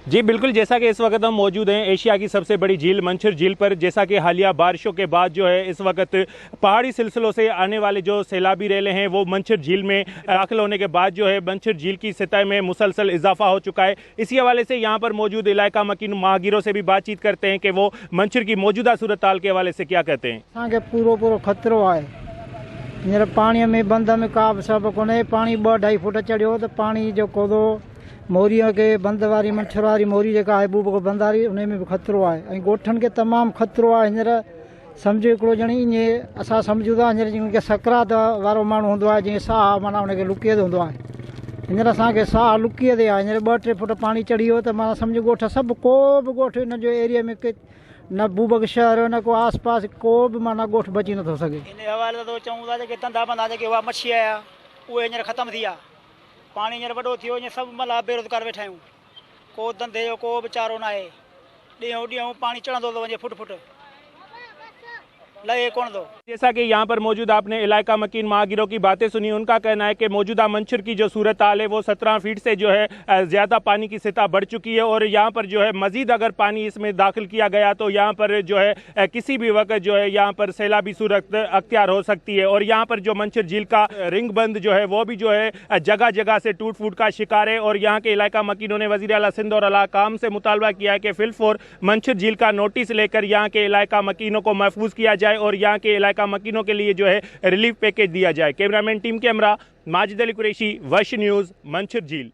जी बिल्कुल, जैसा कि इस वक्त हम मौजूद हैं एशिया की सबसे बड़ी झील मंछर झील पर। जैसा कि हालिया बारिशों के बाद जो है इस वक्त पहाड़ी सिलसिलों से आने वाले जो सैलाबी रेले हैं वो मंछर झील में दाखिल होने के बाद जो है मंछर झील की सतह में मुसलसल इजाफा हो चुका है। इसी हवाले से यहाँ पर मौजूद इलाका मकीन माहगीरों से भी बातचीत करते हैं कि वो मंछर की मौजूदा सूरत हाल के हवाले से क्या कहते हैं। असांखे पूरो पूरो ख़तरो आहे। हींअर पाणीअ में बंद में का बि सबबु कोन्हे। पाणी ॿ अढाई फुट चढ़ियो त पाणी जेको थो मोरीअ खे बंद वारी मंछर वारी मोरी जेका आहे बूब बंद वारी उन में बि ख़तरो आहे ऐं ॻोठनि खे तमामु ख़तरो आहे। हींअर सम्झो हिकिड़ो ॼणी ईअं असां सम्झूं था हींअर जीअं सकरात वारो माण्हू हूंदो आहे जीअं साह माना हुनखे लुकीअ ते हूंदो आहे। हींअर असांखे साह लुकीअ ते आहे। हींअर ॿ टे फुट पाणी चढ़ी वियो त माना सम्झो ॻोठ सभु को बि ॻोठ हिन जो एरिया में न बूबक शहर न को आस पास को बि माना ॻोठ बची नथो सघे। इन हवाले सां चऊं था जेके धंधा बंधा जेके हुआ मच्छीअ जा उहे हींअर ख़तमु थी विया। पाणी हींअर वॾो थी वियो, हींअर सभु मलाह बेरोज़गार वेठा आहियूं। को धंधे जो को बि चारो न आहे। ॾींहों ॾींहुं पाणी चढ़ंदो थो वञे, फुट फुट लहे कोन थो। जैसा कि यहाँ पर मौजूद आपने इलाका मकीन माहगीरों की बातें सुनी, उनका कहना है कि मौजूदा मंछर की जो सूरत हाल है वो 17 फीट से जो है ज़्यादा पानी की सतह बढ़ चुकी है और यहाँ पर जो है मजीद अगर पानी इसमें दाखिल किया गया तो यहाँ पर जो है किसी भी वक्त जो है यहाँ पर सैलाबी सूरत अख्तियार हो सकती है। और यहाँ पर जो मंछर झील का रिंग बंद जो है वो भी जो है जगह जगह से टूट फूट का शिकार है। और यहाँ के इलाका मकीनों ने वज़ीर आला सिंध और अलाकाम से मुतालबा किया है कि फिलफौर मंछर झील का नोटिस लेकर यहाँ के इलाका मकीनों को महफूज किया जाए और यहाँ के इलाका मकीनों के लिए जो है रिलीफ पैकेज दिया जाए। कैमरामैन टीम के हमरा माजिद अली कुरैशी, वश न्यूज़, मंछर झील।